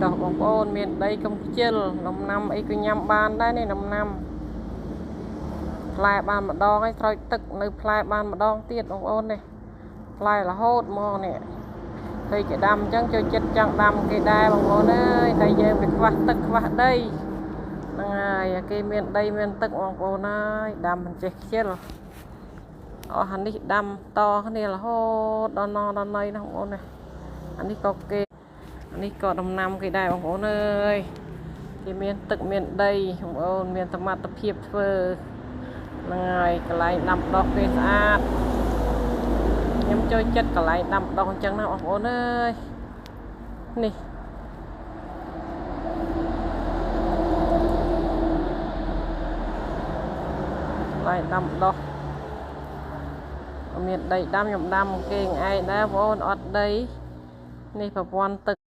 តោះបងប្អូនមានដីកុំខ្ជិលដំណាំអីក៏ញ៉ាំបានដែរនេះដំណាំផ្លែបានម្ដងហើយស្រោចទឹកនៅផ្លែបានម្ដងទៀតបងប្អូននេះផ្លែរហូតហ្មងនេះឃើញគេដាំអញ្ចឹងចូលចិត្តចង់ដាំគេដែរបងប្អូនអើយតែយើងវាខ្វះទឹកខ្វះដីហ្នឹងហើយគេមានដីមានទឹកបងប្អូនអើយដាំមិនចេះខ្ជិលអស់អានេះដាំតគ្នារហូតដល់ណដល់ណីណាបងប្អូននេះអានេះក៏គេអានេះក៏ដំណាំគេដែរបងប្អូនអើយគេមានទឹកមានដីបងប្អូនមានសមត្ថភាពធ្វើហ្នឹងហើយកន្លែងដាំដុះគេស្អាតខ្ញុំចូលចិត្តកន្លែងដាំដុះអញ្ចឹងណាបងប្អូនអើយនេះកន្លែងដាំដុះមានដីដាំខ្ញុំដាំគេឯងដែរបងប្អូនអត់ដីនេះប្រព័ន្ធទឹក